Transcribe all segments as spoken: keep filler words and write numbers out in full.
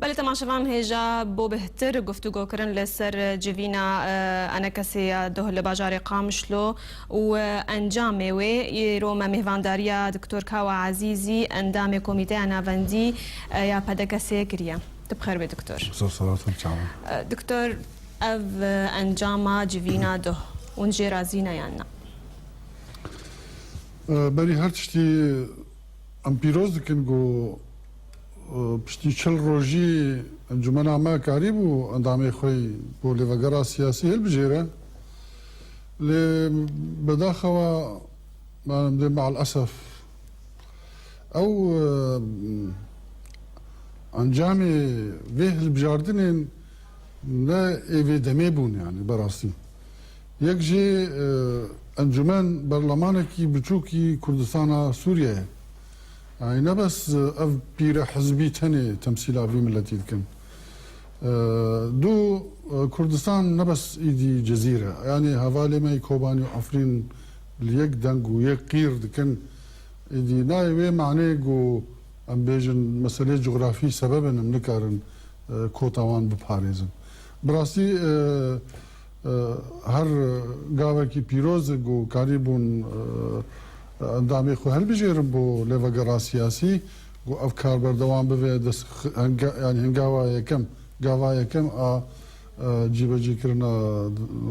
Belê temaşevan, hêja bo bêhtir guftûgokirin li ser civîna, e, enekesê ya doh li bajarê Qamişlo û, e, encamê wê, îro me mêvandariya Doktor Kawa Ezîzî, endamê Komîteya Navendî, e, ya P D K S'ê kiriye. Tu bi xêr bê, Doktor. Ser selamet, çawa. E, Doktor, ev, e, encama civîna doh, hûn jê razî ne yan na? E, berî her tiştî em pîroz dikin ku, e, piştî çil rojî encûmena me karîbû endamê xwe bo lêvegera siyasî hilbijêre. Lê bedaxewa, em dê me'el-esef ew, e, encamê vê hilbijardinên ne ê vê demê bûn, yanî berastî. Yek jî, e, encûmen berlemanekî biçûkî Kurdistana Sûriyeyê. Yanî ne bes, e, ev pîre hizbî tenê temsîla vî miletî dikin. E, du, e, Kurdistan ne bes îdî cezîre. Yanî hevalê me yê Kobanî û Efrîn li yek deng û yek qîr dikin. Îdî nayê wê manê ku em bêjin meselê cografî sebeb in, em nikarin, e, kota wan biparêzin. Bi rastî, e, e, her gavekî pîroz e ku karîbûn, e, endamê xwe hilbijêrin bo lêvegera siyasî, ku ev kar berdewam bibe, dest henga-, yanî hengava yekem, gava yekem a, e, cîbecîkirina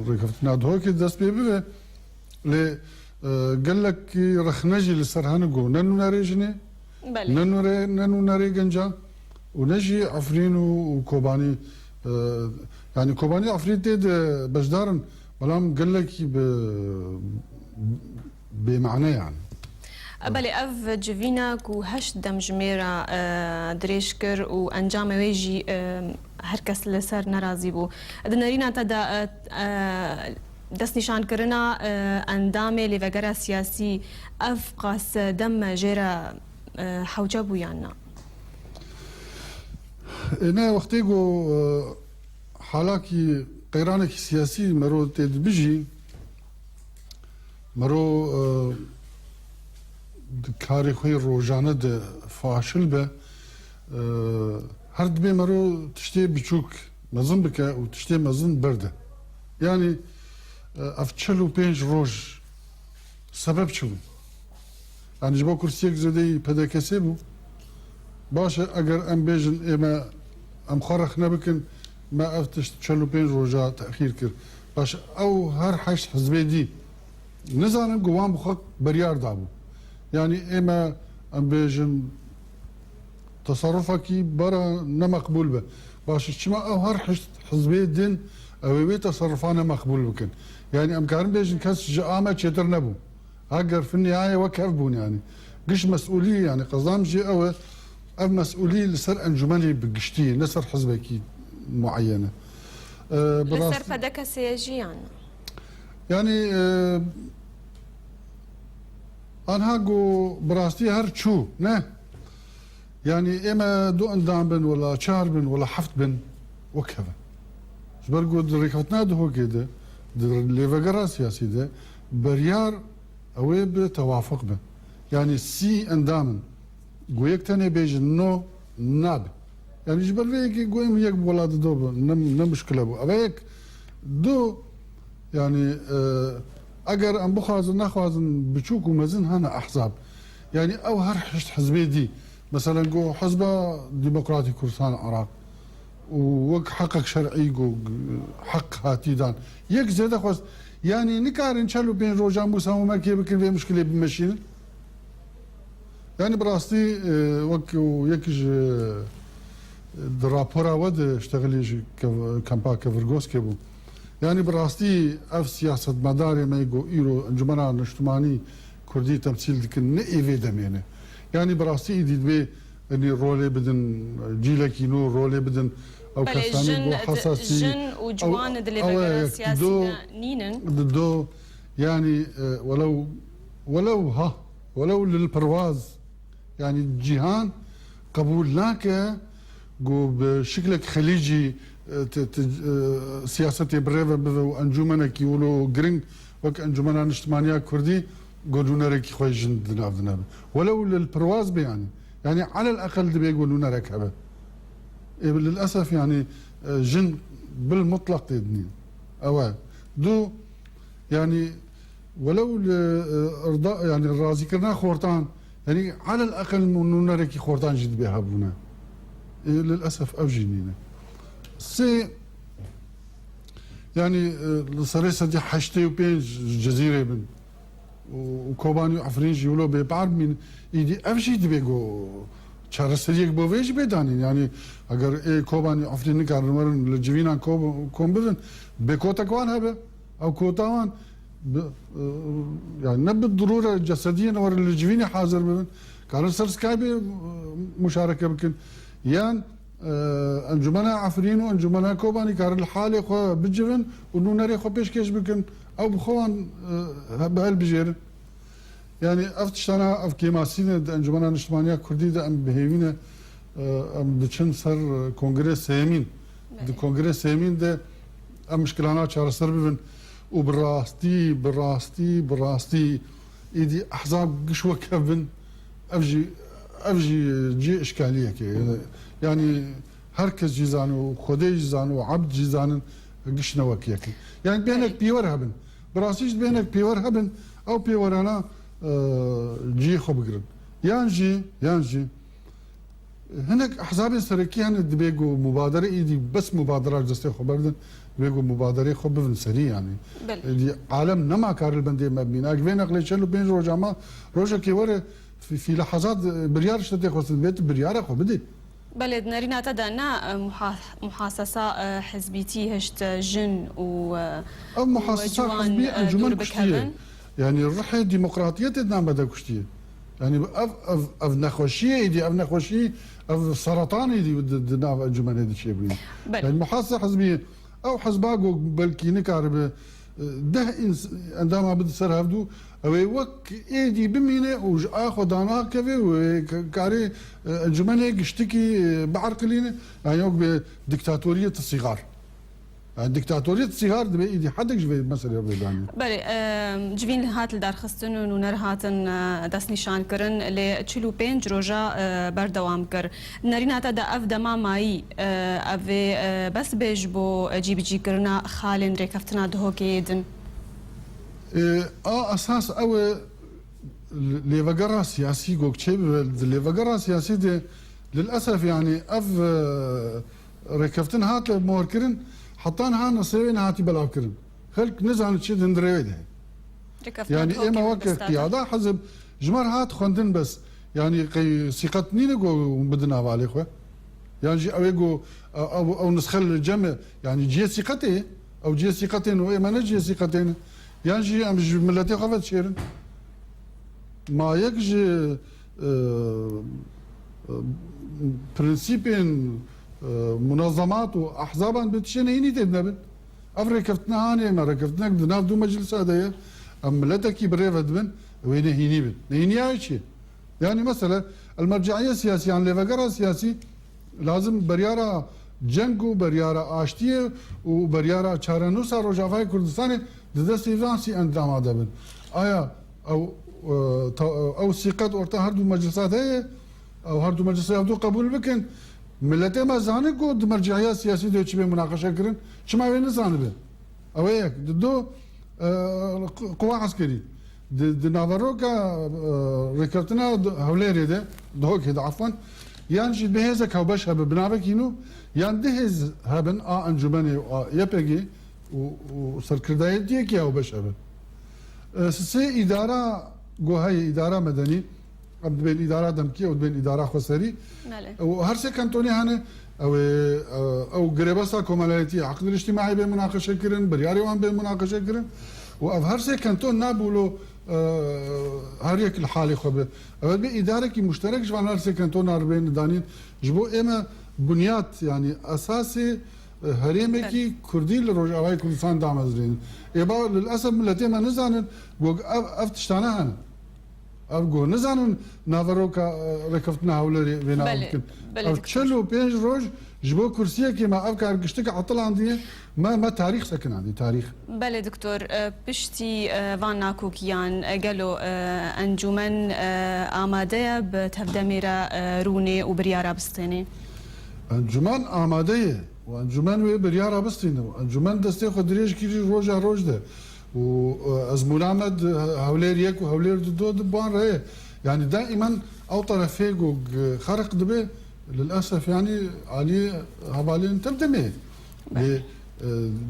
rêkeftina Duhokê dest pê bibe. Lê, e, gelekî rexne jî li ser hene ku ne nûnerê jinê, Belê. ne nûnerê, ne nûnerê gencan û ne jî Efrîn û, û Kobanî, e, yanî Kobanî Efrîn tê de beşdar in, belam gelekî bi, bêmane yanî. Belê, ev civîna ku heşt demjimêra, e, dirêj kir û encamê wê jî, e, her kes li ser nerazî bû. Di nerîna te de, e, e, destnîşankirina, e, endamê lêvegera siyasî ev qas dem jê re, e, hewce bû yan na? E, ne, wextê ku, e, halakî qeyranekî siyasî mero tê dibijî, mero, e, di karê xwe yê rojane de faşil be, e, her dibê mero tiştê biçûk mezin bike û tiştê mezin berde. Yanî, e, ev çil û pênc roj sebeb çi bû? Yanî ji bo kursiyek zêdeyî P D K S bû. Baş e, eger em bêjin ê me, em xwe rexne bikin, me ev tişt çil û pênc roja texîr kir. Baş e, ew her heşt hizbê dî nizanin ku wan bi xwe biryar dabû. Yanî ê me, em bêjin, teserrufekî bara ne meqbûl be. Baş e, çima ew her heşt hizbê din ew ê wê teserrufa ne meqbûl bikin? Yanî em karin bêjin kes ji a me çêtir nebû. Heger fi nihayê wek hev bûn yanî. Giş mesûlî yanî qezam jî ew e, ev mesûlî li ser encûmenê bi giştî ye, ne ser hizbekî mueyen e. Ee, bi Li ser rastî P D K S ye jî yan? Yanî, e, anha ku bi rastî her çû, ne? Yanî ê me du endam bin, wela çar bin, wela heft bin, wek hev e. Ji ber ku di rêkeftina Duhokê de, di lêvegera siyasî de, beryar ew ê bi tewafuq be. Yanî sî endam in. Ku yek tenê bêjin no, nabe. Yanî ji ber vê yekê ku em yek bi wela dido bi, ne, ne muşkile bû. Ev e yek, du, yanî, e, eger em bixwazin, nexwazin, biçûk û mezin hene ehzab. Yanî ew her heşt hizbê dî. Meselen ku Hizba Demokratîk Kurdistan Iraq û wek heqek şer'î ku heq hatî dan. Yek zêde xwest. Yanî nikarin çel û pênc rojan mûsewemekê bikin vê muşkilê bimeşînin. Yanî bi rastî, e, wek û yek ji, e, di rapora we de ji texilî ji kev-, kempa Kevirgoskê bû. Yanî bi rastî ev siyasetmedarê me ku îro Encûmena Niştimanî Kurdî temsîl dikin, ne ê vê demê ne. Yanî bi rastî îdî dibê, yanî rolê bidin, cîlekî nû rolê bidin ew Belê, kesanî jin, ku hesasî, jin û ew, ciwan di ew lêvegera yek, siyasî do, de nînin. Di do, yanî, e, welew, welew ha, welew li perwaz, yanî cîhan qebûl nake ku bi şiklek xelîcî, e, ti, ti, e, siyasetê bi rê ve bive û encûmenekî wilo giring wek Encûmena Niştimaniya Kurdî ku nûnerekî xwe jin di nav de nebe. Welew li perwaz be yanî. Yanî elel eqel dibê ku nûnerek hebe. Ê, lilesef, yanî, e, jin bil mutlaq tê dinîn. Ew e. Du, yanî, welew li, e, irda, yanî, razîkirina xortan, yanî, alel eqel nûnerekî xortan jî dibê hebûne. Ê, lilesef ev jî nîne. Sê, yanî, e, li serê sedî heştê û pênc Cezîrê bin. û, û Kobanî û Efrîn jî wilo bêpar bimîn, îdî ev jî dibê ku çareseriyek bo vê jî bê danîn. Yanî eger ê Kobanî û Efrîn nikarin werin li civînan ko-, kom bibin, bê kotek wan hebe, ew kota wan bi, e, yanî ne bi dirûre cesediyên werin li civînê hazir bibin, karin ser Skypeê, e, muşareke bikin. Yan Encûmena Efrîn û Encûmena Kobanî karin li halê xwe bicivin û nûnerê xwe pêşkêş bikin. Ew bi xwe wan, e, bi helbijêrin. Yanî ev tiştana, ev kêmasî ne di Encûmena Niştimaniya Kurdî de em bi hêvî ne, e, em diçin ser, e, kongrê sêyemîn. Di kongrê sêyemîn de em mişkilana çareser bibin û bi rastî, bi rastî, bi rastî êdî ehzab giş wek hev bin. Ev jî, ev jî cihê işkaliyekê ye. Yanî her kes jî zane û Xwedê jî zane û Ebd jî zanin giş ne wek yek in. Yanî bênek pêwer hebin. Bi rastî jî bênek pêwer hebin, ew pêwerana, e, cihê xwe bigirin. Yan jî, yan jî hinek ehzabên serekî hene dibê ku mubadere êdî bes mubadera ji destê xwe berdin, dibê ku mubaderê xwe bivin serî yanî. Belê. Êdî alem nema kar li bendê me bimîne. Ev vê neqlê çel û pênc roja ma rojekê were Fî-, fî lehezat, e, biryar ji te tê xwestin, divê tu biryara xwe bidî. Belê, di nerîna te de ne, e, muha-, muhasesa, e, hizbîtî hişt, e, jin û, e, Ev û, e, muhasesa ciwan, hizbî e, encûmen dûr kuştiye. Bikevin. Yanî ruhê demokratiyetê di nav me de kuştiye. Yanî ev, ev, ev nexweşiyê êdî, ev nexweşî, ev seretanê êdî di, di nav encûmenê de çêbûye. Belê. Yanî muhasesa hizbî, ew hizba ku belkî nikaribe deh ins-, endama bide ser hevdû, ew ê wek êdî bimîne û ji a xwe danakeve û ê k-, karê, e, encûmenê giştikî, e, bierqilîne, yanî wek bi dîktatoriyê ti sîgar. Yanî dîktatoriyê ti sîgar dibe êdî hedek ji vê meselê re bê danîn. Belê, e, civîn hat li darxistin û nûner hatin, e, destnîşankirin, lê çil û pênc roja, e, berdewam kir. Nerîna te de ev dema mayî, e, ev ê, e, bes bê ji bo, e, cîbicîkirina xalên rêkeftina Duhokê yê din? E, a esas ew e, lêvegera siyasî gok çê bibe, di lêvegera siyasî de lilesef, yanî ev, e, rêkeftin hate morkirin, heta niha nasê wê nehatî belavkirin. Xelk nizane çi di hundirê wê de heye. Rêkeftina Yanî Duhokê ême weke bes date. Qiyada hizb ji me re hat xwendin bes. Yanî qey sîqet nîne ku hûn bidin avalê xwe? Yan jî ew ê ku ew, ew, ew nisxe li cem e. Yanî cihê sîqetê ye. Ew cihê sîqetê ne û ême ne cihê sîqetê ne. Yan jî em ji miletê xwe vedişêrin. Ma yek ji, e, e, prensîpên, e, munezemat û ehzaban bi tiştê nehînî tê dinebin. Ev rêkeftina hanê me, rêkeftinek di nav du meclisa de ye. Em miletekî bi rê ve dibin, wê nehînî bin. Nehîniya wê çi ye? Yanî mesela, el merciiye siyasî yan lêvegera siyasî lazim beryara ceng û beryara aştiyê û beryara çarenûsa Rojavayê Kurdistanê di destê van sî endama de bin. Aya ew, e, ta-, ew sîqet orta her du meclisa de ye? Ew her du meclisa ev du qebûl bikin. Miletê me zane ku di merciiya siyasî de çi bê munaqeşe kirin, çima wê nizanibe? Ew ê yek. Di du, e, qu-, quwa eskerî. Di, di naveroka, e, rêkeftina di Hewlêrê de, Duhokê de, efwen, yan jî bi hêzek hewbeş hebe, bi navekî nû, yan du hêz hebin, a encûmenê û a Y P G û, û serkirdayetiyekî hewbeş hebe. E, sê îdara ku heye, îdara medenî, em dibên îdara demkî, ew dibên îdara xweserî. Belê. Û her sê kantonê hene, ew ê, e, ew girêbesta komelayetî, heqên îctimaî bê munaqeşe kirin, biryarê wan bê munaqeşe kirin. Û ev her sê kanton nabûlo, e, her yek li halê xwe be. Ev ê bê îdarekî muşterek ji van her sê kantonan re bên danîn. Ji bo ême bunyat, yanî esasê, e, herêmekî Belê. Kurdî li Rojavayê Kurdistan damezrênin. Ê ba, lilesef miletê me nizanin, got ev, ev tiştane hene. Ev got nizanin naveroka, e, rêkeftina Hewlêrê vê nava Belê, bikin. Belê, Ev doktor. Çil û pênc roj ji bo kursiyekê me ev kar giştik etilandiye, me, me tarîx sekinandiye, tarîx. Belê, doktor. E, piştî, e, van nakokiyan, e, gelo, e, encûmen, e, amade ye bi tevdemê re, e, rûnê û biryara bistênê? Encûmen amade ye û encûmen wê biryara bistîne û encûmen destê xwe dirêj kirî roja roj de û, e, ezmûna me di Hewlêr yek û Hewlêr du di ban re ye. Yanî daîmen ew terefê ku g-, xerq dibe, lilesef, yanî alî hevalên tev demê. Lê, e,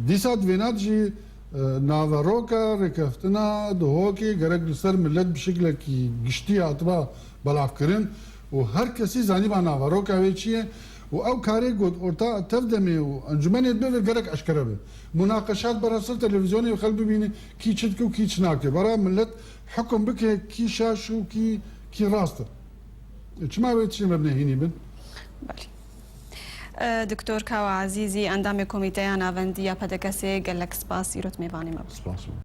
dîsa di vêna de jî, e, naveroka rêkeftina Duhokê gerek li ser milet bi şiklekî giştî hatiba belavkirin û her kesî zanîba naveroka wê çi ye û ew karê ku orta tev demê û encûmenê dibe vê gerek eşkere be. Munaqeşat bera ser televîzyonê û xelk bibîne kî çi dike û kî çi nake. Bera milet hukum bike kî şaş û kî, kî rast e. Çima wê tiştê me binêhînî bin? Belê. E, Doktor Kawa Ezîzî, endamê Komîteya Navendî ya P D K S'ê, gelek spas, îro di mêvanê me bû. Spas.